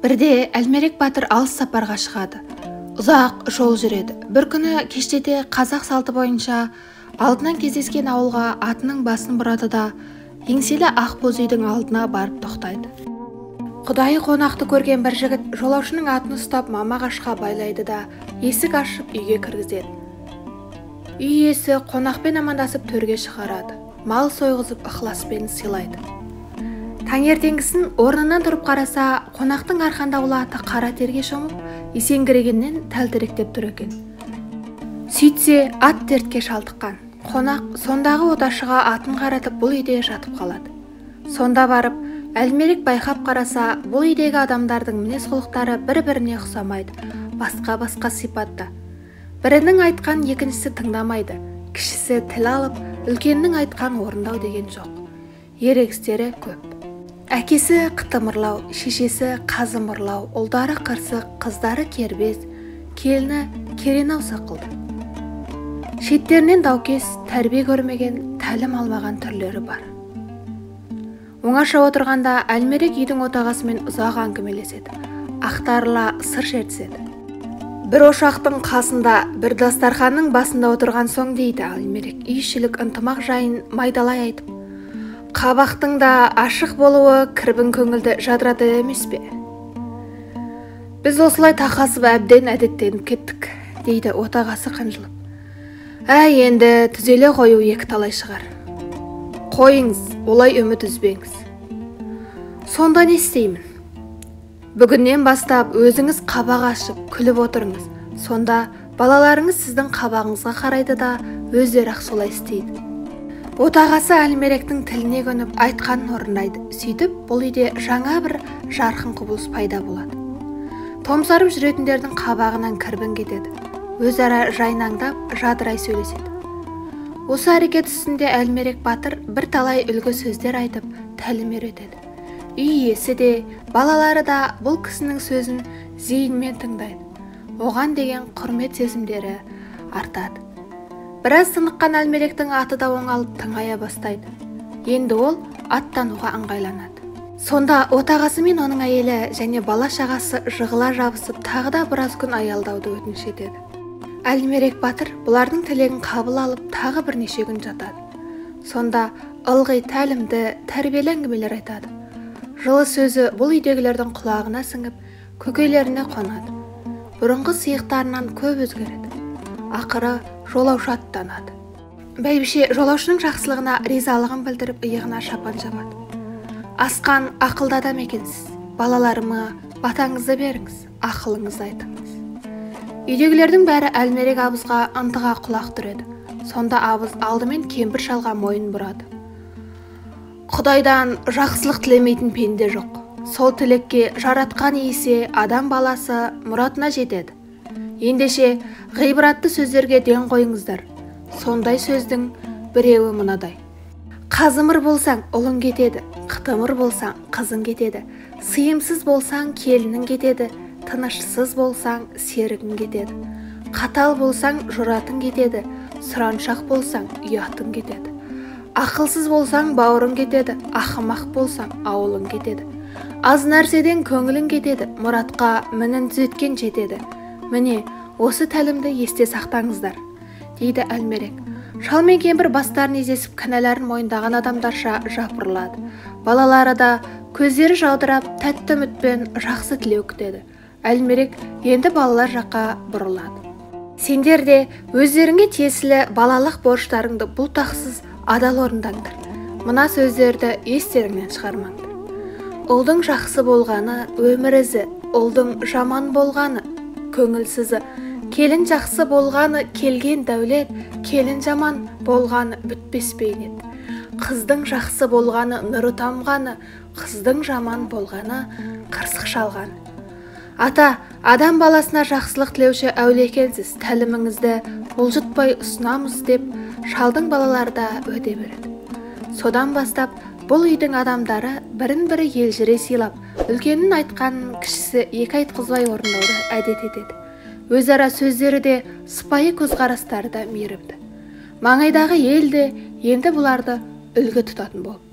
Бірде Әлмерек батыр алыс сапарға шығады. Ұзақ жол жүреді. Бір күні кештете қазақ салты бойынша алдынан кездескен ауылға атының басын бұрады да, еңселі ақ боз үйдің алдына барып тоқтайды. Құдайы қонақты көрген бір жігіт жолаушының атын ұстап мама ағашқа байлайды да, есік ашып үйге кіргізеді. Үй иесі қонақпен амандасып төрге шығарады. Мал сойғызып ықыласпен сыйлайды. Таңертеңгісін орнынан тұрып қараса, қонақтың арқандаулы аты қара терге шомып, есеңгірегеннен тәлтіректеп тұр екен. Сөйтсе, ат дертке шалдыққан. Қонақ сондағы оташыға атын қаратып бұл үйде жатып қалады. Сонда барып, Әлмерек байқап қараса, бұл үйдегі адамдардың мінез-құлықтары бір-біріне ұқсамайды, басқа-басқа сипатта. Бірінің айтқан екіншісі тыңдамайды, кішісі тіл алып, үлкеннің айтқан орындау деген жоқ. Ерегістері көп. Әкесі қытымырлау, шешесі қазымырлау, ұлдары қырсық, қыздары кербез, келіні керенау сақылды. Шеттерінен даукес, тәрбие көрмеген, тәлім алмаған түрлері бар. Оңаша отырғанда Әлмерек үйдің отағасымен ұзақ әңгімелеседі, ақтарыла сыр шертіседі. Бір ошақтың қасында, бір дастарханның басында отырған соң дейді Әлмерек, үй ішілік ынтымақ жайын майдалай айтып, қабақтың да ашық болуы кірбің көңілді жадыратады емес пе? Біз осылай тақасып әбден әдеттеніп кеттік, дейді отағасы қынжылып. Әй, енді түзеле қою екі талай шығар. Қойыңыз, олай үміт үзбеңіз. Сонда не істеймін? Бүгіннен бастап өзіңіз қабақ ашып, күліп отырыңыз. Сонда балаларыңыз сіздің қабағыңызға қарайды да, өздері-ақ солай істейді. Отағасы Әлмеректің тіліне көніп, айтқанын орындайды. Сөйтіп, бұл үйде жаңа бір жарқын құбылыс пайда болады. Томсарып жүретіндердің қабағынан кірбің кетеді. Өзара жайнаңдап, жадырай сөйлеседі. Осы әрекет үстінде Әлмерек батыр бірталай үлгі сөздер айтып, тәлім үйретеді. Үй иесі де, балалары да бұл кісінің сөзін зейінмен тыңдайды. Оған деген құрмет сезімдері артады. Біраз тыныққан Әлмеректің аты да оңалып тыңая бастайды. Енді ол аттануға ыңғайланады. Сонда отағасы мен оның әйелі және бала-шағасы жығыла жабысып, тағы да біраз күн аялдауды өтініш етеді. Әлмерек батыр бұлардың тілегін қабыл алып, тағы бірнеше күн жатады. Сонда ылғи тәлімді, тәрбиелі әңгімелер айтады. Жылы сөзі бұл үйдегілердің құлағына сіңіп, көкейлеріне қонады. Бұрынғы сиықтарынан көп өзгереді. Ақыры жолаушы аттанады. Бәйбіше жолаушының жақсылығына ризалығын білдіріп, иығына шапан жабады. Асқан ақылды адам екенсіз, балаларыма батаңызды беріңіз, ақылыңызды айтыңыз. Үйдегілердің бәрі Әлмерек абызға ынтыға құлақ түреді. Сонда абыз алдымен кемпір шалға мойын бұрады. Құдайдан жақсылық тілемейтін пенде жоқ. Сол тілекке жаратқан иесе адам баласы мұратына жетеді. Ендеше ғибратты сөздерге ден қойыңыздар. Сондай сөздің біреуі мынадай. Қазымыр болсаң, ұлың кетеді, қытымыр болсаң, қызың кетеді, сыйымсыз болсаң, келінің кетеді, тынышсыз болсаң, серігің кетеді, қатал болсаң, жұратың кетеді, сұраншақ болсаң, ұятың кетеді, ақылсыз болсаң, бауырың кетеді, ақымақ болсаң, ауылың кетеді, аз нәрседен көңілің кетеді, мұратқа мінін түзеткен жетеді. Міне, осы тәлімді есте сақтаңыздар, дейді Әлмерек. Шал мен кемпір бастарын изесіп, кінәларын мойындаған адамдарша жапырылады. Балалары да көздері жаудырап, тәтті үмітпен жақсы тілеу күтеді. Әлмерек енді балалар жаққа бұрылады. Сендер де өздеріңе тиесілі балалық борыштарыңды бұлтақсыз адал орындаңдар. Мына сөздерді естеріңнен шығармаңдар. Ұлдың жақсы болғаны өмір ізі, ұлдың жаман болғаны көңілсізі. Келін жақсы болғаны келген дәулет, келін жаман болғаны бітпес бейнет. Қыздың жақсы болғаны нұры тамғаны, қыздың жаман болғаны қырсық шалғаны. Ата, адам баласына жақсылық тілеуші әулие екенсіз, тәліміңізді бұлжытпай ұсынамыз деп шалдың балалары да өте береді. Содан бастап бұл үйдің адамдары бірін-бірі елжірей сыйлап, үлкенін айтқанын кішісі екі айтқызбай орындауды әдет етеді. Өзара сөздері де, сыпайы көзқарастары да мейірімді. Маңайдағы ел де енді бұларды үлгі тұтатын болыпты.